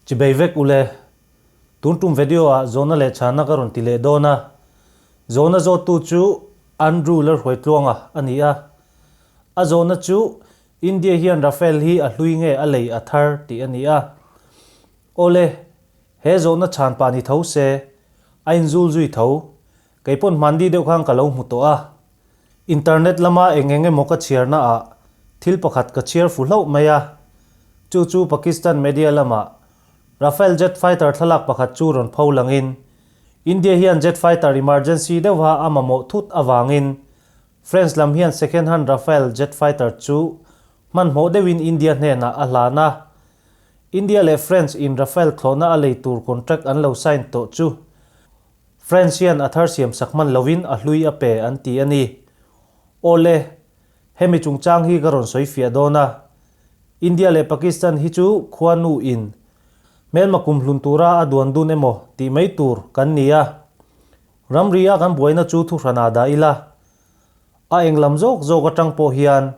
Chibei vek ule. Tun tum video ah zawhna leh chhana ka rawn ti leh dawn a. Zawhna zawttu chu Andrew Lalhruaitluanga a ni a. A zawhna chu India hian Rafale hi a hlui nge a lei a thar tih a ni a. Awle, he zawhna chhan pah ni tho se, a inzul zui tho. Kei pawn hmandi deuh khan ka lo hmu tawh a. Internet lama eng eng emaw ka chhiarna ah thil pakhat ka chhiar fu hlauh mai a. Chu chu Pakistan media lama Rafale jet fighter thlalak pakhat chu rawn pho langin India hian jet fighter emergency deuha a mamawh thut avangin France lam hian second hand Rafale jet fighter chu hmanhmawh deuhin India hnenah a hlan a. India leh France in Rafale thlawhna a lei tur contract an lo sign tawh chu France hian a thar siam sak hman loin a hlui a pe an ti a ni. Awle, hemi chungchang hi ka rawn sawi fiah dawn a. India leh Pakistan hi chu khua nu in hmelma kum hlun tura a duan dun emaw tih mai tur kan ni a. Ramri a kan buaina chu thuhranah dah ila, a eng lam zawk zawk atang pawh hian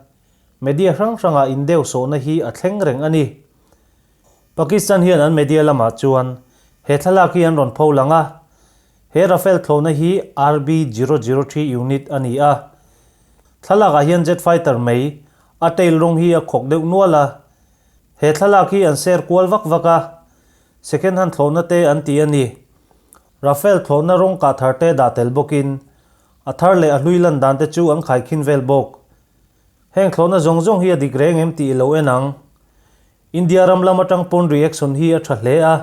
media hrang hrangah indeu sawhna hi a thleng reng a ni. Pakistan hian an media lamah chuan he thlalak hi an rawn pho lang a, he Rafale thlawhna hi RB-003 unit a ni a. Thlalakah hian jet fighter mai a tail rawng hi a khawk deuh nual a, he thlalak hi an share kual vak vak a, Second hand thlawhna te an ti a ni. Rafale thlawhna rawng kah thar te dah tel bawkin a thar leh a hlui lan dan te chu an khaikhin vel bawk. Heng thlawhna zawng zawng hi a dik reng em tih i lo en ang. India ram lam atang pawn reaction hi a tha hle a.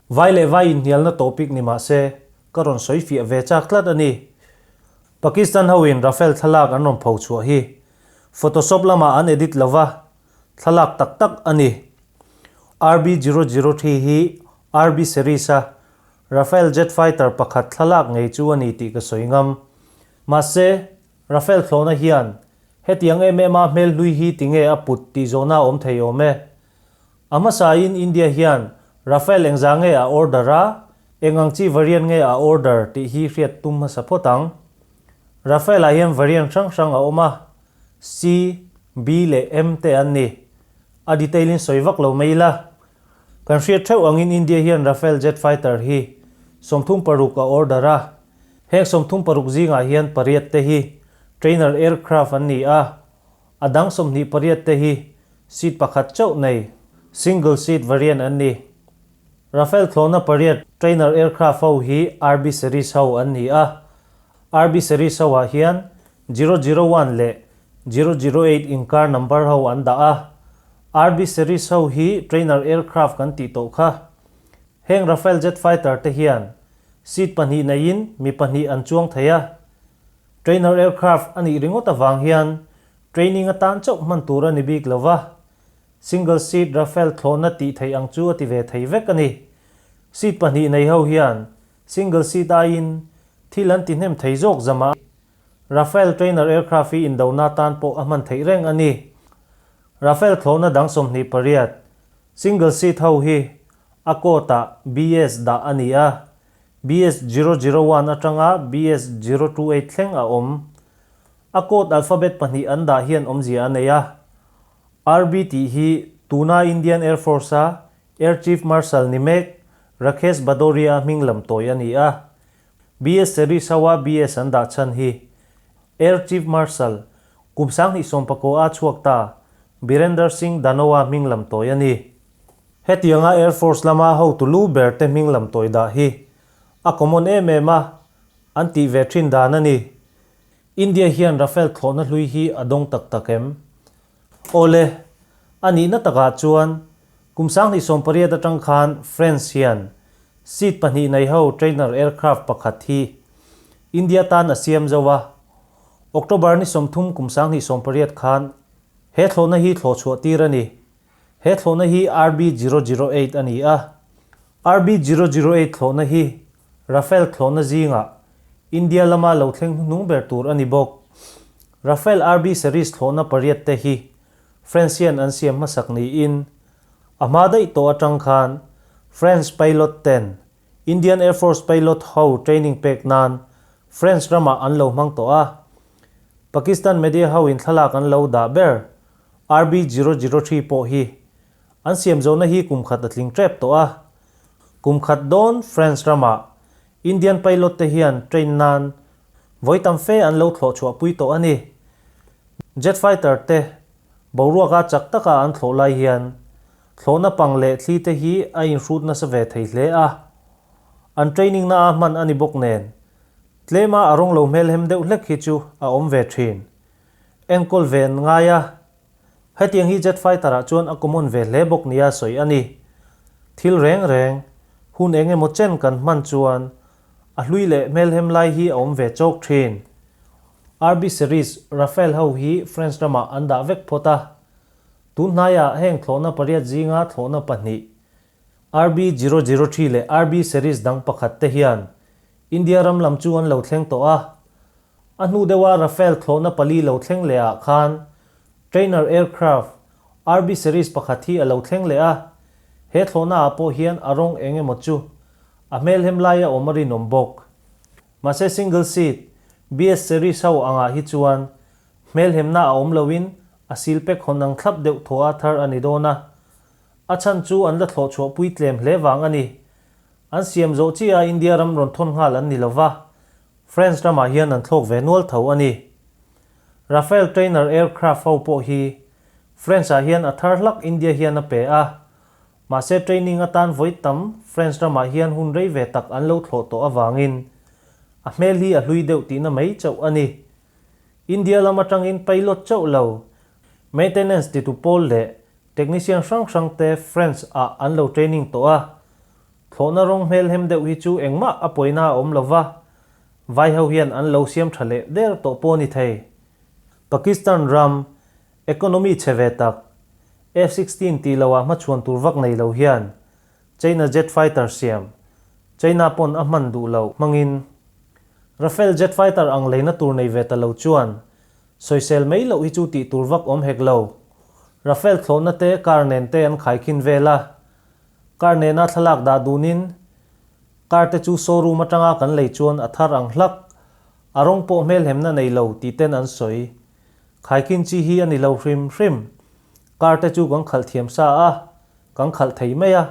Vai leh vai inhnialna topic ni mah se, ka rawn sawi fiah ve chak tlat a ni. Pakistan hoin Rafale thlalak an rawn pho chhuah hi Photoshop lamah an edit lova, Thlalak tak tak a ni. RB-003 hi RB series-a Rafale jet fighter pakhat thlalak ngei chu a ni tih ka sawi ngam. Mahse, Rafale thlawhna hian hetiang em em a hmel hlui hi tinge a put tih zawhna a awm thei awm e. A hmasain India hian Rafale engzah nge a order a, eng ang chi variant nge a order tih hi hriat tum hmasa phawt ang. Rafale-ah hian variant hrang hrang a awm a, C, B leh M te an ni. A detail in sawi vak lo mai ila. Kan hriat theuh angin India hian Rafale jet fighter hi 36 a order a. Heng 36 zingah hian pariat te hi trainer aircraft an ni a, a dang 28 te hi seat pakhat chauh nei, single seat variant an ni. Rafale thlawhna pariat trainer aircraft ho hi RB series ho an ni a. RB series ho ah hian 001 leh 008 inkar number ho an dah a, RB series ho hi trainer aircraft kan tih tawh kha. Heng Rafale jet fighter te hian seat pahnih neiin mi pahnih an chuang thei a. Trainer aircraft a nih ringawt avang hian training atan chauh hman tur a ni bik lo va, single seat Rafale thlawhna tih theih ang chu a ti ve thei vek a ni. Seat pahnih nei ho hian single seat aiin thil an ti hnem thei zawk zam a. Rafale trainer aircraft hi indona tan pawh a hman theih reng a ni. Rafale thlawhna dang 28, single seat ho hi a code ah BS dah a ni a, BS 001 atanga BS 028 thleng a awm. A code alphabet pahnih an dah hian awmzia a nei a. RB tih hi tuna Indian Air Force-a Air Chief Marshal ni mek Rakesh Bhadauria hming lam tawi a ni a. BS series ho a BS an dah chhan hi Air Chief Marshal kum 2019 a chhuak ta Birender Singh Dhanoa hming lam tawi a ni. Hetianga Air Force lama hotu lu ber te hming lam tawi dah hi a common em em a, an tih ve thin dan a ni. India hian Rafale thlawhna hlui hi a dawng tak tak em? Awle, a nihna takah chuan kum 2018 atang khan France hian seat pahnih nei ho trainer aircraft pakhat hi India tan a siam zo a, October ni 30 kum 2018 khan he thlawhna hi thlawh chhuah tir a ni. He thlawhna hi RB-008 a ni a, RB-008 thlawhna hi Rafale thlawhna zingah India lama lo thleng hnuhnung ber tur a ni bawk. Rafale RB series thlawhna pariat te hi France hian an siam hmasak niin a hma daih tawh atang khan France pilot ten Indian Air Force pilot ho training pek nan France ramah an lo hmang tawh a. Pakistan media ho in thlalak an lo dah ber RB 003 pawh hi an siam zawhna hi kum khat a tling tep tawh a. Kum khat dawn France ramah Indian pilot te hian train nan vawi tam fe an lo thlawh chhuah pui tawh a ni. Jet fighter te boruaka chak taka an thlawh lai hian thlawhna pang leh thli te hi a inhrut nasa ve thei hle a. An training na a hman a ni bawk nen tlema a rawng lo hmelhem deuh hlek hi chu a awm ve thin. Enkawl ve an ngai a. Hetiang hi jet fighter ah chuan a common ve hle bawk nia sawi a ni. Thil reng reng, hun eng emaw chen kan hman chuan a hlui leh hmelhem lai hi a awm ve chawk thin. RB series Rafale ho hi French ramah an dah vek phawt a. Tun hnaiah heng thlawhna pariat zinga thlawhna pahnih, RB 003 leh RB series dang pakhat te hian India ram lam chu an lo thleng tawh a. A hnu deuha Rafale thlawhna pali lo thleng leh ah khan Trainer aircraft RB series pakhat hi a lo thleng leh a, he thlawhna ah pawh hian a rawng eng emaw chu a hmelhem laia awm a rinawm bawk. Mahse single seat BS series ho angah hi chuan hmelhemna a awm loin a sil pek hawn ang thlap deuh thaw a thar a ni dawn a, a chhan chu an la thlawh chhuah pui tlem hle vang a ni. An siam zawh chiah a India ram rawn thawn nghal an ni lova, France ramah hian an thlawk ve nual tho a ni. Rafale trainer aircraft ho pawh hi France ah hian a thar hlak India hian a pe a, mahse training atan vawi tam France ramah hian hun rei ve tak an lo thlawh tawh avangin a hmel hi a hlui deuh tihna mai chauh a ni. India lam atangin pilot chauh lo, maintenance titu pawl leh technician hrang hrang te France ah an lo training tawh a, Thlawhna rawng hmelhem deuh hi chu engmah a pawina a awm lova, vai ho hian an lo siam tha leh der tawh pawh a ni thei. Pakistan ram economy chhe ve tak, F-16 tih loah hmachhuan tur vak nei lo hian China jet fighter siam, China pawn a hman duh loh hmangin Rafale jet fighter ang leina tur nei ve ta lo chuan sawisel mai loh hi chu tih tur vak awm hek lo. Rafale thlawhna te car nen te an khaikhin vel a, Car nena thlalak dah dunin car te chu showroom atanga kan lei chuan a thar ang hlak, a rawng pawh hmelhemna nei lo tih ten an sawi. Khaikhin chi hi a ni lo hrim hrim. Car te chu kan khalh thiam sa a, kan khalh thei mai a.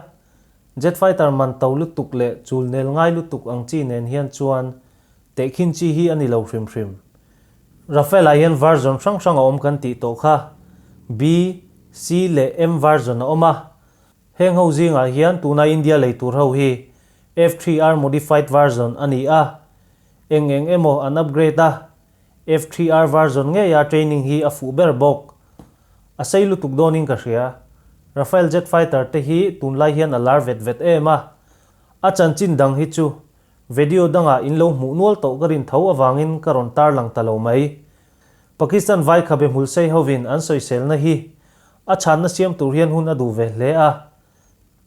Jet fighter man to lutuk leh chul nel ngai lutuk ang chi nen hian chuan tehkhin chi hi a ni lo hrim hrim. Rafale ah hian version hrang hrang a awm kan tih tawh kha. B, C leh M version a awm a. Heng ho zingah hian tuna India lei tur ho hi F3R modified version a ni a, eng eng emaw an upgrade a, F3R version ngeia training hi a fuh ber bawk. A sei lutuk dawnin ka hria. Rafale jet fighter te hi tunlai hian a lar vet vet em a, a chanchin dang hi chu video dangah in lo hmuh nual tawh ka rin tho avangin ka rawn tarlang ta lo mai. Pakistan vai khabe hmulsei hovin an sawiselna hi a chhanna siam tur hian hun a duh ve hle a.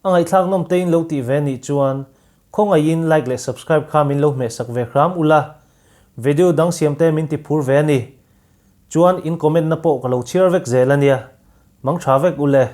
A ngaihthlak nawm tein lo tih ve nih chuan khawngaihin like leh subscribe kha min lo hmehsak ve hram ula, video dang siam te min ti phur ve a ni. Chuan in comment na pawh ka lo chhiar vek zel a nia. Mang tha vek ule.